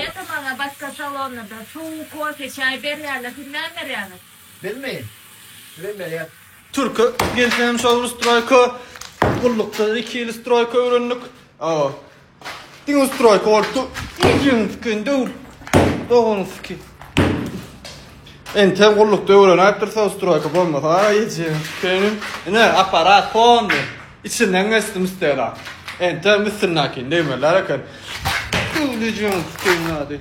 Ete maňa başga salonlarda suw, kofe, çaý berýärler, siz näme berýäňiz? Bizmi? Bizem berýäs. Türke gelsem şol bir stroýka gullukda iki ýyl stroýka öwrendik. Awa. Diňe stroýka bolupdy. Ejeň sikin döwül. Doganyň sikin. Entek gullukda öwrenäýipdir şol stroýka bolmasa aý ejeň sikini. Ine apparat polny. Içinden geçdim stela. Entek üstündäkini degmeliler eken. Döwül ejeň sikin ady.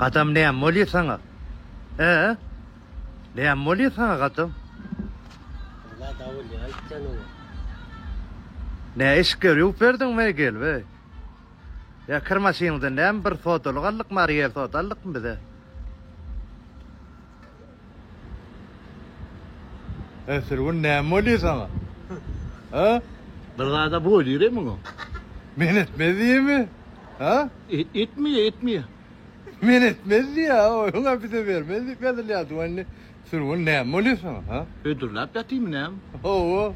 Gadam näme bolýa saňa? Hä? Näme bolýa saňa Gadam? Zada bolýa aýtýan oňa. Nä eşikleri ýuwup berdiňmi eý gelip eý? Ýa kir maşynyňdan näme bir sodalyk aldykmy Ariel soda aldykmy bize? Eý Sülgün näme bolýa saňa? Hä? Bir zada bolýar muňa. Men etmez diýemi? Hä? Etmeýär, etmeýär. Men etmez diýýär, oýuňa bize bermez diýip ýazylýardy. Indi Sülgün näme bolýar saňa, hä? Hödürläp ýatymy näme? Hawa.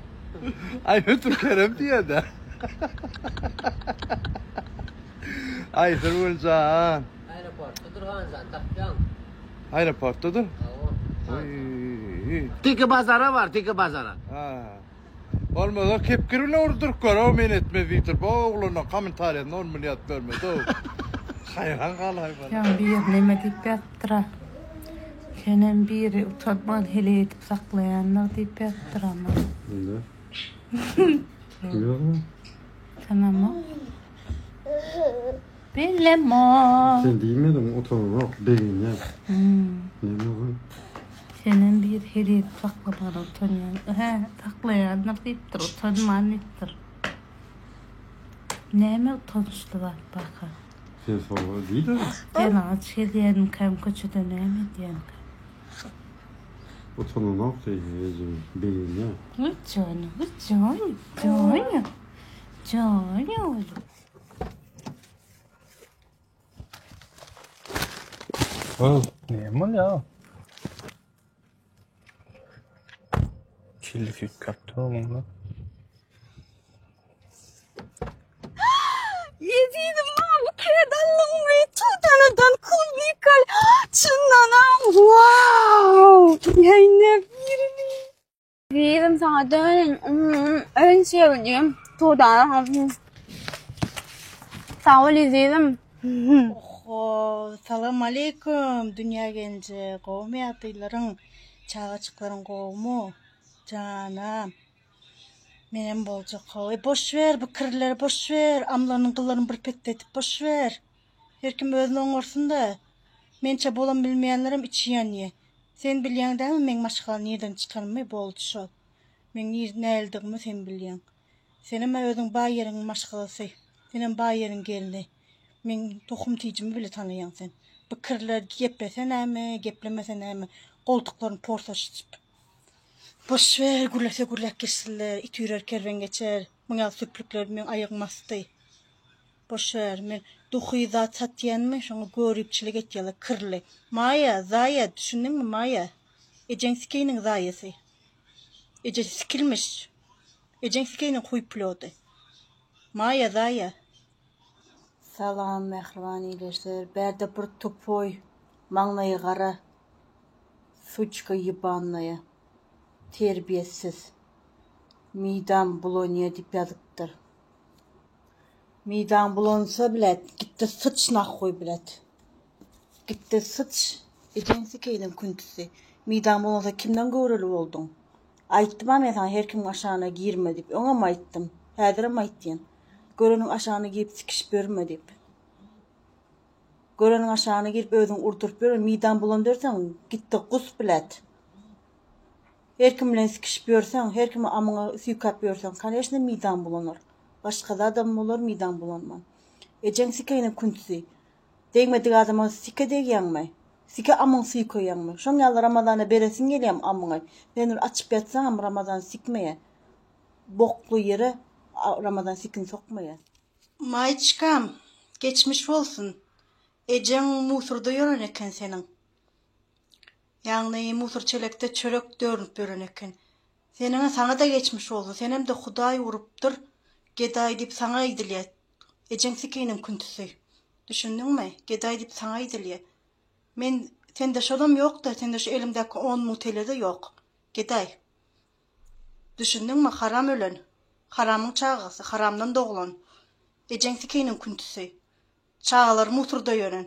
Aý hödür kerem diýýär-dä. Aý Sülgün jan. Aeroportda dur Hanjan tapýaň. Aeroportda dur. Hawa. Oý. Teke bazara bar, teke bazara. Ha. Bolmasa kepgir bilen urduryp gör-ow men etmez diýip bu oglanlaň kommentariýasynda ony muny ýazyp görmedi-ow. Haýran galaýmaly. Ýaňy biri neme diýip ýazypdyr-a. Senem biri utanman heleý edip saklaýandyr diýip ýazypdyr ama. Indi. Ýok. Tanamok. Bilemok. Sen diýmediň utananok begenýän. Näme ol? Senem bir heleý edip saklamaga utanýan. Hä, saklaýandyr diýipdir, utanman diýipdir. Näme utançly zat barka? Sen sora diýdä. Ýalaňaç gezýänmikäm köçede näme edýänkäm? Utananok diýýär ejem, begenýär. Oý jany, oý jany, jany. Jany oglum. Näme bolýar? Kirli süýtgäp dur muňa. Ezizim maňa bu kerdallygymy Tutanadan klubnikal çyndanam wow ýene birini Ezizim saňa döneýin en sevdiğim Tudana Sag bol ezizim. Oho salam aleýkum dünýä genje gowmy ýagdaýlaryň çagajyklaryň gowmy janam menem boljak how e boş ber bu kirleri boş ber amlarynyň gyllaryny bir petde edip boş ber her kim özüni oňarsynda mençe bolan bilmeýänlerem içi ýanýa sen bilýäň dämi meň maşgala nirden çykanymy boldy şol meň näildigimi sen bilýäň Senem-ä özüň baý ýeriň maşgalasy. Senem baý ýeriň gelni. Meň tohum-tijimi bile tanaýaň sen. Bu kirler geplese näme, geplemese näme, goltuklaryny porsaşyp. Boş ber, gürlese gürläp geçsinler, it üýrer, kerwen geçer. Muň ýaly süplükler meň aýagym asty. Boş ber, men duhy zat satýanmy, şoňa göripçilik etýärler, kirli. Maýa, zaýa, düşündiňmi, Maýa? Ejeň sikeýiniň zaýasy. Ejesi sikilmiş. Ejeň sikeýiniň huý plody. Maýa zaýa. Salam mähriban ildeşler bärde bir tupoý maňlaýy gara suçka ýebannaýa terbiýesiz midam bulanýa diýip ýazypdyr midaň bulansa bilet gitde syç nahhuý bilet gitde syç ejeň sikeýiniň küntüsi midaň bulansa kimden göwreli bolduň Aýtdym-a men saňa her kimiň aşagyna girme diýip. Öňem aýtdym. Häzirem aýtýan. Göreniň aşagyna girip sikişip ýörme diýip. Göreniň aşagyna girip özüňi urduryp ýörme, midam bulandyrsaň, gitde gus bilet. Her kim bilen sikişip ýörseň, her kimi amyňa süýkäp ýörseň, koneçno midam bulanar. Başga zadam bolar midam bulanman. Ejeň sikeýine küntüsi. Degmedik adama sike degýäňmi? Sike amyň süýkeýäňmi? Şoň ýaly Ramazana beresiň gelýämi amyňy? Sen bir açyp ýatsaňam Ramazan sikmeýä. Bokly ýere Ramazan sikini sokmaýa. Maýçkam, geçmiş bolsun. Ejeň musurda ýören eken seniň. Ýagny musur çelekde çörek dörünip ýören eken. Seniňe saňa-da geçmiş bolsun. Senem-de Hudaý urupdyr. Gedaý diýip saňa aýdylýar. Ejeň sikiniň küntüsi. Düşündiňmi? Gedaý diýip saňa aýdylýar. Men sende şolam ýok-da, sende şu elimdäki on müň TL-de ýok. Gedaý. Düşündiňmi? Haram ölen. Haramyň çagasy, haramdan doglan. Ejeň sikiniň küntüsi. Çagalary musurda ýören.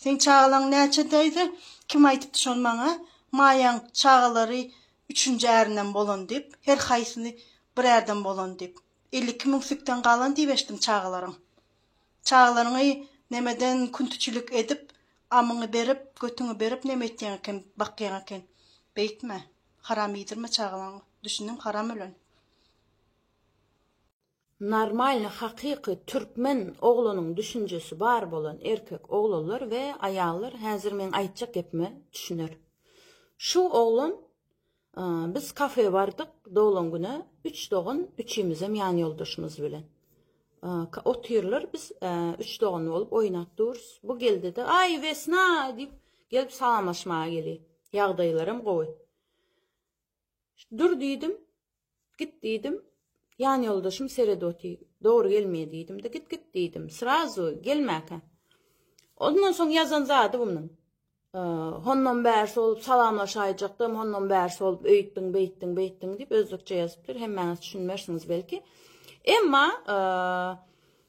Seň çagalaň näçedäýdi? Kim aýdypdy şony maňa? Maýaň çagalary üçünji ärinden bolan diýip, her haýsyny bir ärden bolan diýip. 52 müň sikden galan diýip eşitdim çagalaryň. Çagalaryňy nemeden küntüçilik edip, amyňy berip, götüňi berip neme etýäň eken, bakýaň eken. Beýtme. Haram iýdirme çagalaňy. Düşündiňmi haram ölen. Normalny hakyky türkmen oglanyň düşünjesi bar bolan erkek oglanlar we aýallar häzir meň aýtjak gepime düşüner. Şu oglan biz kafe bardyk doglan güne üç dogan üçimizem ýan ýoldaşymyz bilen otyrlar biz üç dogan bolup oýnap durus bu geldide aý Wesna diýip gelip salamlaşmaga gelýär ýagdaýlaram gowy. Dur diýdim, git diýdim. Ýan ýoldaşym seredip otyr. Dogry gelmeýär diýdim-de, git git diýdim. Srazu gelmäkä. Ondan soň ýazan zady bunuň. Hondan bärsi bolup salamlaşaýjakdym, hondan bärsi bolup öýtdüň, beýtdiň, beýtdiň diýip özbekçe ýazypdyr. Hemmäňiz düşünmersiňiz belki. Emma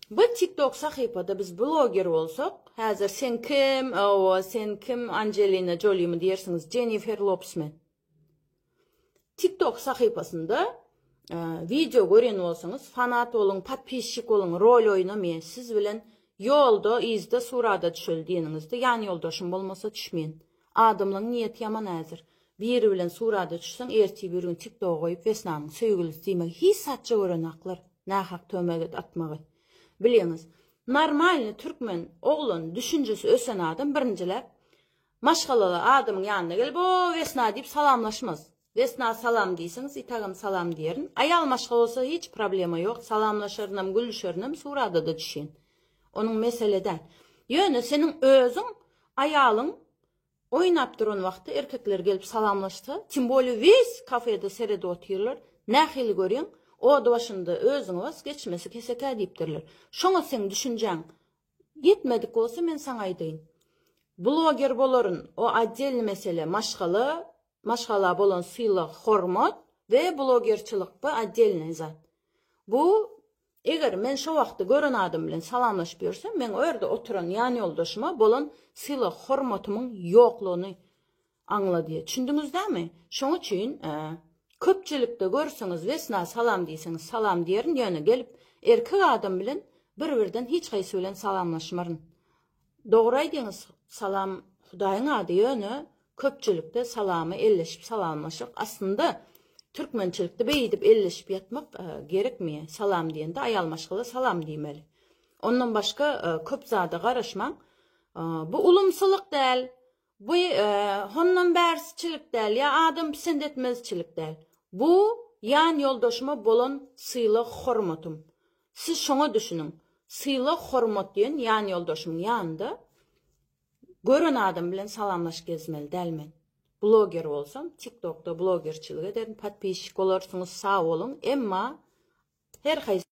bu TikTok sahypada biz bloger bolsak, häzir sen kim, owa, sen kim, Anjelina Jolimi diýersiňiz, Jennifer Lopes men. TikTok sahypasynda wideo görýän bolsaňyz, fanat boluň, podpisçik boluň, rol oýnamaýan, siz bilen ýolda, yzda surada düşeli diýeniňizde ýan ýoldaşym bolmasa düşmeýän. Adamlaň niýeti ýaman häzir. Biri bilen surada düşseň, ertir bir gün TikToga goýup Wesnanyň söýgülisi diýmegi hiç zatça görenaklar, nähak töhmet atmagy. Bilýäňiz. Normalny türkmen oglan düşünjesi ösen adam birinjiläp Maşgalaly adamyň ýanyna gelip, O, Wesna diýip salamlaşmaz. Wesna salam diýseňiz, itagam salam diýerin. Aýal maşgala bolsa hiç problema ýok, salamlaşarynam, gülüşerinem, surada-da düşýän. Onuň mesele däl. Ýöne seniň özüň aýalyň oýnap duran wagty erkekler gelip salamlaşsa, tim bolýa wes kafede seredip otyrlar, nähili görýäň, od başynda özüňi bas, geçmesi kesekä diýipdirler. Şoňa seň düşünjäň Ýetmedik bolsa men saňa aýdaýyn. Bloger bolaryn o otdelny mesele maşgala maşgala bolan sylag hormat we blogerçilik bu otdelnyý zat. Bu eger men şo wagtda gören adam bilen salamlaşyp ýörsem meň o ýerde oturan ýan ýoldaşyma bolan sylag hormatymyň ýoklugyny aňladýar. Düşündiňiz dämi? Şoň üçin köpçülikde görseňiz Wesna salam diýseňiz salam diýerin, ýöne gelip erkek adam bilen bir-birden hiç haýsy bilen salamlaşmaryn. Dogry aýdýaňyz salam Hudaýyň ady ýöne köpçülikde salamy elleşip salamlaşyk aslynda türkmençilikde beýdip elleşip ýatmak gerekmeýär. Salam diýende aýal maşgala salam diýmeli. Ondan başga köp zada garaşmaň. Bu ulumsylyk däl. Bu hondan bärsiçilik däl ýa adam pisint etmezçilik däl. Bu ýan ýoldaşyma bolan sylag hormatym. Siz şoňa düşüniň. Sylag hormat diýen ýan ýoldaşymyň ýanynda gören adam bilen salamlaşyp gezmeli däl men. Bloger bolsam tiktokda blogerçilik ederin podpisçik bolarsyňyz sag boluň emma her haýsy.